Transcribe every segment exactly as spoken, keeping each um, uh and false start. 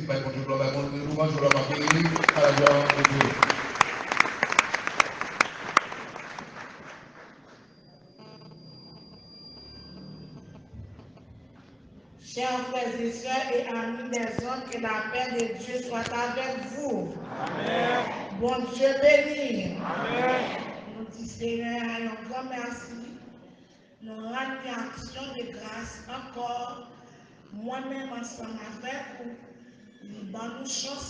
Bay Bondye glwa, bay Bondye louwanj, glwa pa pou li, à la gloire de Dieu. Chers frères et sœurs et amis des hommes, que la paix de Dieu soit avec vous. Amen. Bondye beni. Amen. Nou di Senyè a yon gran mèsi. Nou rann li aksyon de gras ankò, mwen menm ansanm avèk ou, li ban nou chans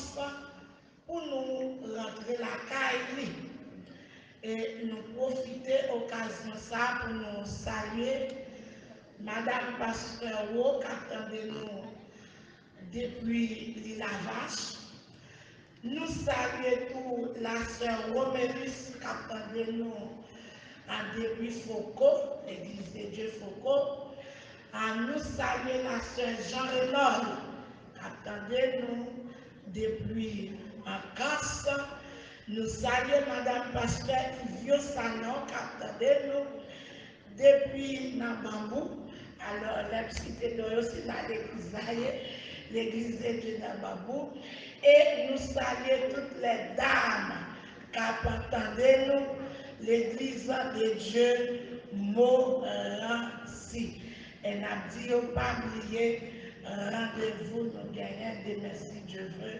pou nou rantre lakay li. E nou pwofite okazyon sa pou nou salye Madanm Pastè Wo k ap tande nou depi Lilavach. Nou salye tou lasè Romelus k ap tande nou a depi Foko, Legliz de Dye Foko. A, nou salye lasè Jean Renol k ap tande nou depi Ankans. Nou salye madanm pastè Ivio Sanon k ap tande nou depi nan Banbou. Alò, lè m site non yo, se la legliz la ye, Legliz de Dye nan Banbou. E nou salye tout lè dam k ap tande nou, Legliz de Dye Moransi. E n ap di yo pa bliye randevou nou genyen demen, si Dye vle,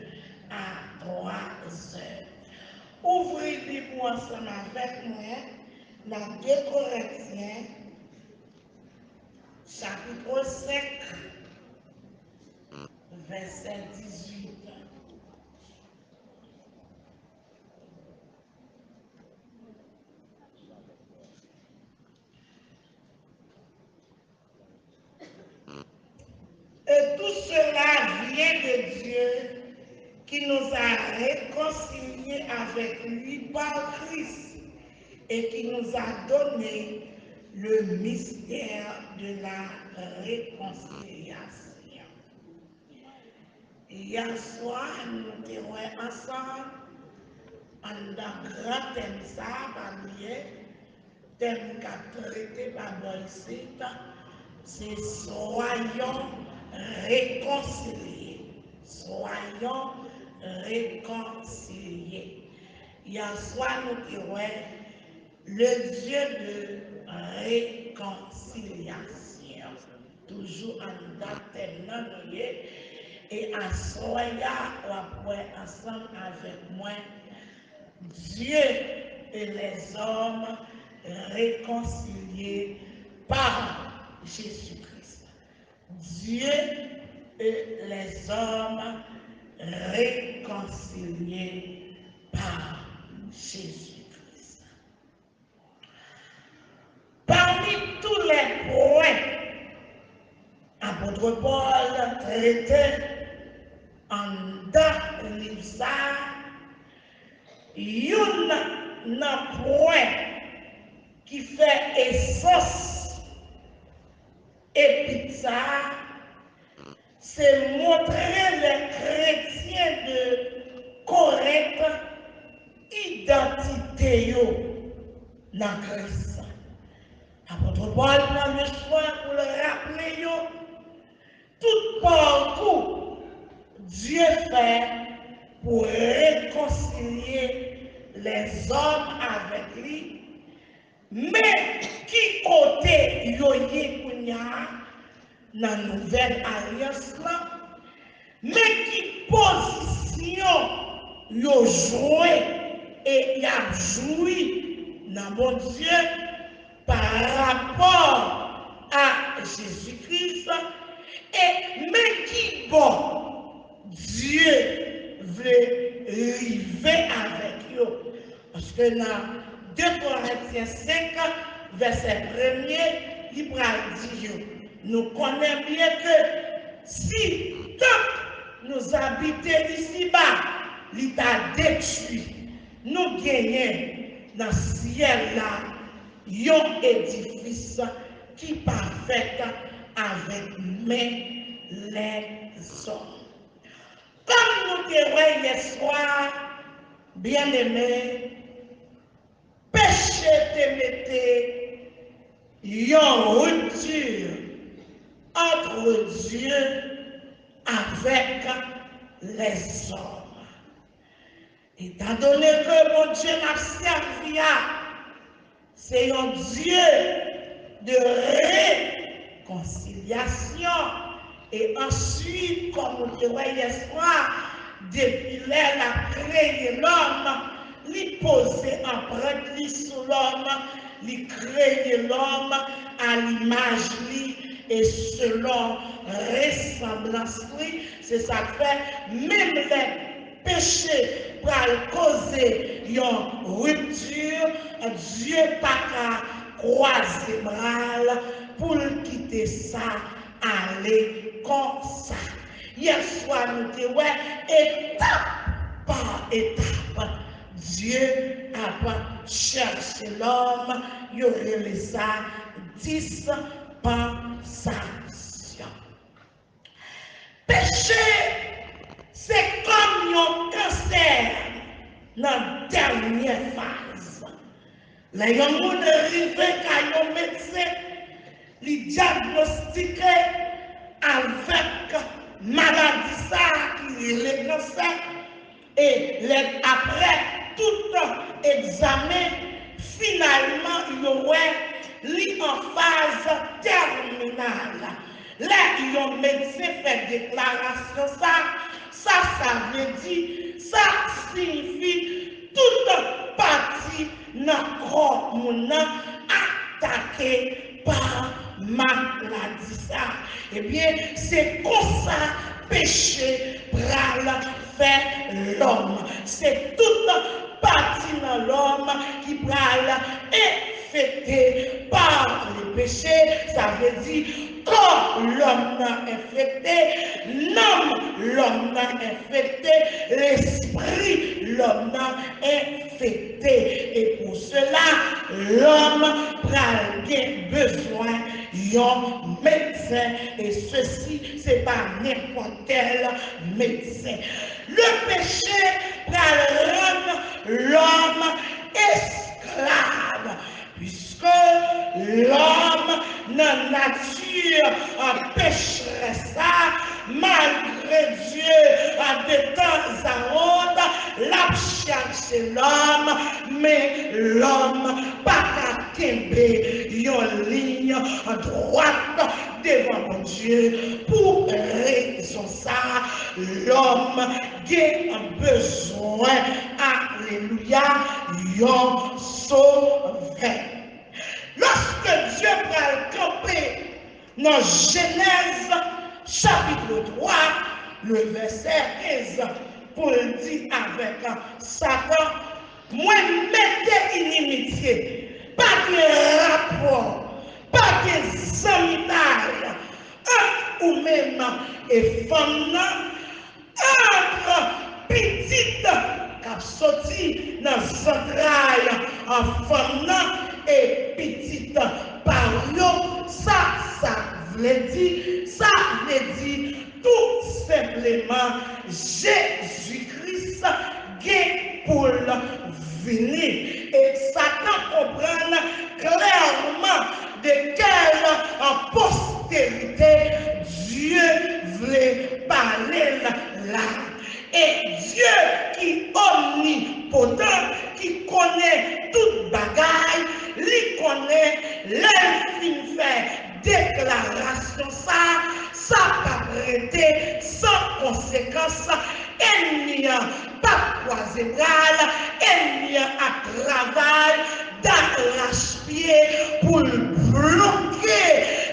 a twa zè. Ouvri Bib ou ansanm avèk mwen nan de Korentyen, chapit senk, vèsè dizuit. Et tout cela vient de Dieu qui nous a réconciliés avec lui par Christ et qui nous a donné le mystère de la réconciliation. Yè swa, nou te wè ansanm anndan gran tèm sa a, pa bliye, tèm k ap trete pa bò isit, se Soyons réconciliés. Soyons réconciliés. Yè swa, nou te wè le Dieu de réconciliation. Toujou anndan tèm nan nou ye. E aswè a, w ap wè ansanm avèk mwen, Dieu et les hommes réconciliés par Jésus-Christ. Dieu et les hommes réconciliés par Jésus-Christ. Pami tou lè pwen apot Pòl trete anndan liv sa a, youn nan pwen ki fè esans epit sa a, se montre lè kretyen de Korent idantite yo nan Kris. Apot Pòl pran le swen pou l raple yo tout pakou Dye fè pou rekonsilye lèzòm avèk li, men ki kote yo ye kounye a nan nouvèl alyans lan, men ki pozisyon yo jwe e y ap jwi nan Bondye pa rapò a Jezi Kris, e men ki bò Dye vle rive avèk yo. Paske nan de Korentyen senk, vèsè premye, li pral di yo, nou konnen byen ke si tank nou abite isiba, li ta detwi, nou genyen nan syèl la yon edifis ki pa fèt avèk men lèzòm. Kòm nou te wè yè swa, byeneme, peche te mete yon ripti ant Dye avèk lèzòm. Etandone ke Bondye n ap sèvi a, se yon Dye de rekonsilyasyon. E answit, kòm nou te wè yèswa, depi lè l ap kreye lòm, li poze anprant li sou lòm, li kreye lòm a limaj li e selon resanblans li. Se sa k fè, menm lè peche pral koze yon ripti, Dye pa ka kwaze bra l pou l kite sa ale konsa. Yèswa, nou te wè etap pa etap, Dye ap chèche lòm, yo rele sa dispansasyon. Peche se kòm yon kansè nan dènyè faz. Lè yon moun rive kay yon medsen, li dyagnostike avèk maladi sa a ki rele kansè. E lè, apre tout egzamen, finalman, yo wè li an faz tèminal. Lè yon medsen fè deklarasyon sa, sa, sa vle di, sa siyifi tout pati nan kò moun nan atake pa maladi sa. Ebyen, se konsa peche pral fè lòm. Se tout pati nan lòm ki pral enfekte pa le peche. Sa vle di, kò lòm nan enfekte, nanm lòm nan enfekte, lespri lòm nan enfekte. E pou sela, lòm pral gen bezwen yon medsen, e sesi, se pa nenpòt kèl medsen. Le peche pral rann lòm esklav, piske lòm nan nati pechrès la, malgre Dye detanzawòt l ap chache lòm, men lòm pa ka kenbe yon liy dwat devan Bondye. Pou rezon sa, lòm gen bezwen, alelouya, yon sovè. Lòske Dye pral kanpe nan Jenèz chapit twa, le vèsè kenz, pou l di avèk Satan, mwen mete inimitye, pa gen rapò, pa gen zanmitay ant ou menm e fanm nan, ant pitit k ap soti nan zantray fanm nan e pitit pa w yo. Sa sa vle di? Sa vle di tou senpleman, Jezi Kris gen pou l vini. E Satan konprann klèman de kèl posterite Dye vle pale l la. E Dye ki omnipotan, ki konnen tout bagay, li konnen lè l fin fè deklarasyon sa, sa p ap rete san konsekans. Ènmi an p ap kwaze bra l, ènmi an ap travay darachpye pou l bloke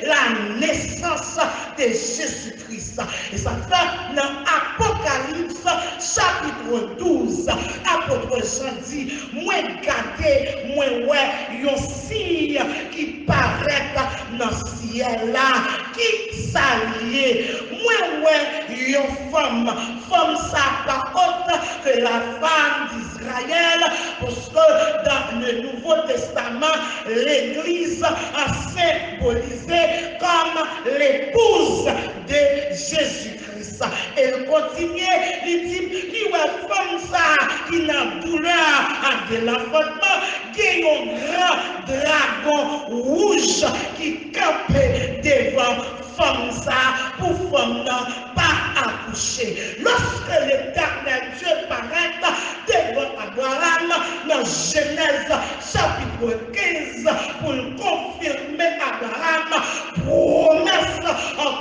la nesans de Jezi Kris. E sa k fè nan Apokalips chapit douz, apot Jan di, mwen gade, mwen wè yon siy ki parèt nan syèl la. Ki sa l ye? Mwen wè yon fanm. Fanm sa pa ot ke la femme d'Israël, paske dans le Nouveau Testament, legliz senbolize kòm l'épouse de Jésus-Christ. E l kontinye, li di, li wè fanm sa ki nan doulè de lanfantman, gen yon gran dragon wouj ki kanpe devan fanm sa, pou fanm nan pa akouche. Lòske Letènèl Dye parèt devan Abraram nan Jenèz chapit kenz pou l konfime Abraram pwomès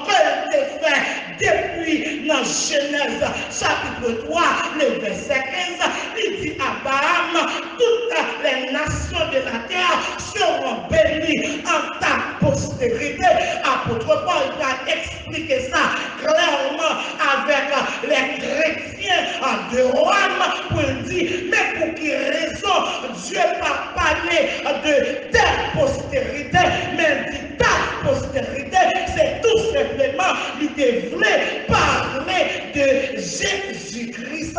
ke l te fè depi nan Jenèz chapit twa, le vèsè kenz, li di Abraram, toutes les nations de la terre seront bénies en ta postérité. Apot Pòl pral eksplike sa klèman avèk lè kretyen de Wòm pou l di, men pou ki rezon Dye pa pale de tes postérités, men l di ta postérité, se tou senpleman li te vle pale de Jezi Kris.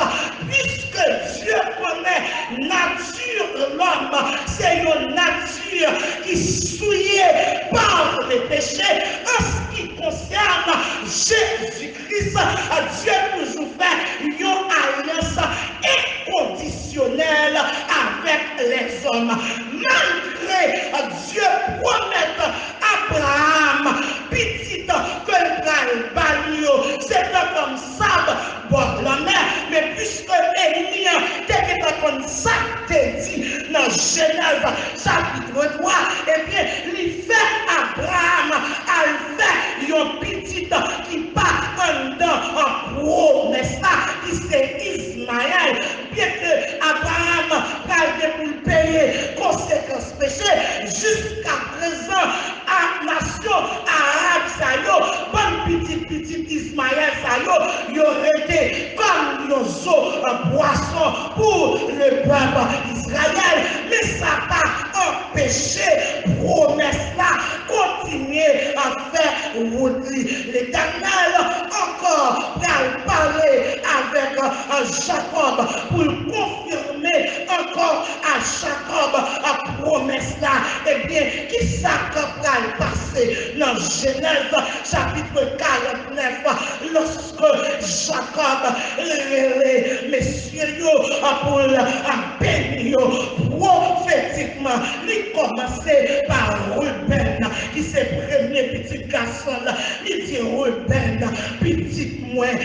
Piske Dye konnen nati lòm se yon nati ki souye pa le péché, an ce qui concerne Jezi Kris, Dye toujou fè yon alyans enkondisyonèl avèk lèzòm. Malgre Dye pwomèt Abraram pitit ke l pral ba li yo, se te kòm sab bò lanmè, men piske ènmi an te gentan konn sa k te di nan Jenèz chapit twa, ebyen, li fè Abraram al fè yon pitit ki pa anndan pwomès la, ki se Izmayèl. Byenke Abraram pral gen pou l peye konsekans peche, jiskaprezan, a nasyon arab sa yo, bann pitit pitit Izmayèl sa yo, yo rete kòm yon zo pwason pou le pèp Izrayèl, men sa pa anpeche pwomès la kontinye ap fè wout li. Letènèl ankò pral pale avèk Jakòb pou l konfime ankò a Jakòb pwomès la. Ebyen, kisa k pral pase nan Jenèz chapit karant nèf, lòske Jakòb rele mesye yo pou l beni yo pwofetikman, li kòmanse pa Ribèn, ki se premye pitit gason l. Li di, Ribèn, pitit mwen,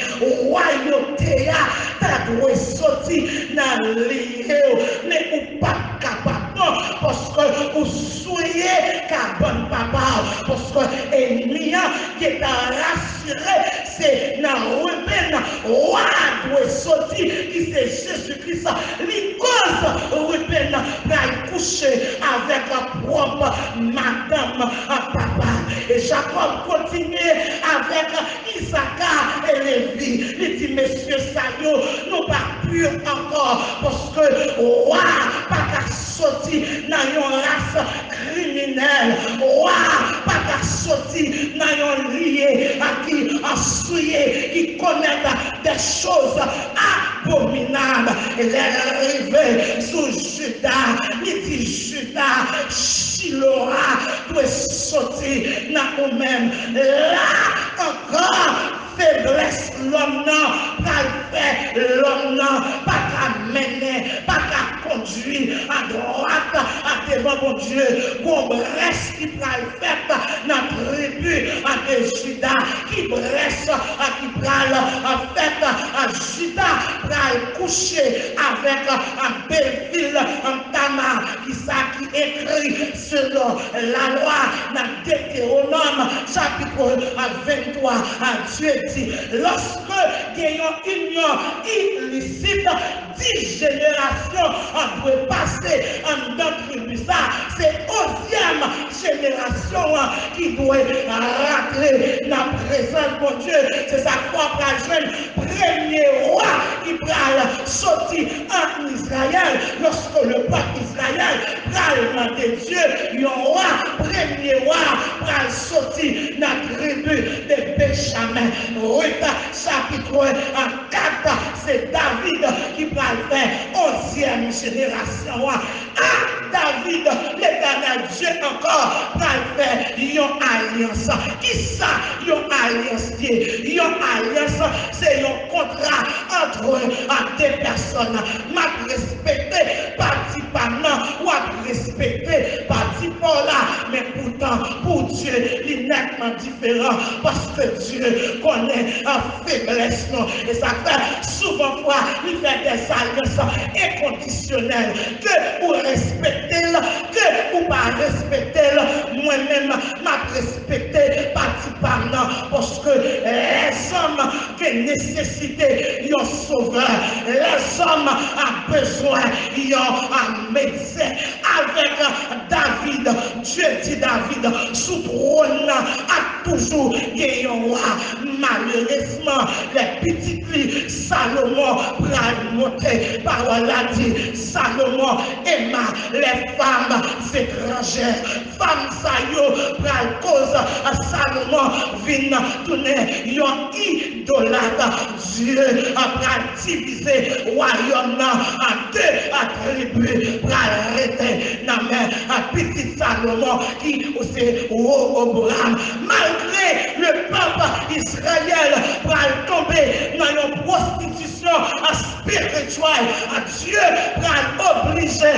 wayote a ta dwe soti nan liy ou, men ou p ap kapab non, paske ou souye kabann papa w, paske ènmi an gentan rasire se nan Ribèn wa a dwe soti, ki se Jezi Kris. Li koz Ribèn pral kouche avèk pwòp madanm papa l. E Jakòb kontinye avèk Izaka e Levi. Li di, mesye sa yo, nou pa pi ankò, paske wa a pa ka soti nan yon ras kriminèl. Wa a pa ka soti nan yon liy ki souye, ki komèt des choses abominables. E lè l rive sou Jida, li di, Jida, Chilo a dwe soti nan ou menm. La ankò, feblès lòm nan pral fè lòm nan pa ka mennen, pa ka kondui adwat, a, devan Bondye. Gon brèch ki pral fèt nan tribi, a, de Jida. Ki brèch, a, ki pral, a, fèt, a? Jida pral kouche avèk, a, bèl vil, a, Tama. Kisa ki ekri selon lalwa nan Detewonòm chapit venntwa, a, Dye di, lòske gen yon inyon ilisit, dis jenerasyon dwe pase anndan tribi sa. Se onzyèm jenerasyon an ki dwe rantre nan prezans Bondye. Se sa k fè w pral jwenn premye wa ki pral soti an Izrayèl, lòske lepèp Izrayèl pral mande Dye yon wa, premye wa pral soti nan tribi de Benjamen. Rit chapit kat, se David ki pral fè onzyèm jenerasyon an. A David, Letènèl Dye ankò pral fè yon alyans. Kisa yon alyans ye? Yon alyans, se yon kontra ant de pèsòn. M ap respekte pati pa m nan, w ap respekte pati pa w la. Men poutan, pou Dye, li nètman diferan, paske Dye konnen, a, feblès nou. E sa fè, souvan fwa, li fè dèzalyans enkondisyonèl. Ke ou respekte l, ke ou pa respekte l, mwen menm, m ap respekte pati pa m nan, paske lèzòm gen nesesite yon sovè. Lèzòm a bezwen yon, a, medsen. Avèk David, Dye di David, sou twòn nan ap toujou gen yon wa. Malerezman, lè pitit li, Salomon, pral monte, pawòl la di, Salomon ema les femmes étrangères. Fanm sa yo pral koz Salomon vin tounen yon idolat. Dye pral divize wayòm nan an de tribi, pral rete nan men pitit Salomon ki se Wowobwam. Malgre lepèp Izrayèl pral tonbe nan yon pwostitisyon espirityèl, Dye pral oblije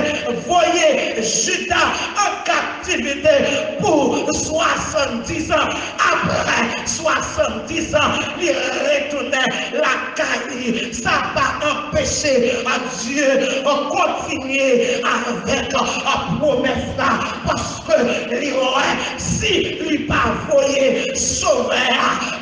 voye Jida an kaptivite pou swasanndis an. Apre swasanndis an, li retounen lakay li. Sa pa anpeche Dye kontinye avèk pwomès la, paske li wè si li pa voye Sovè a,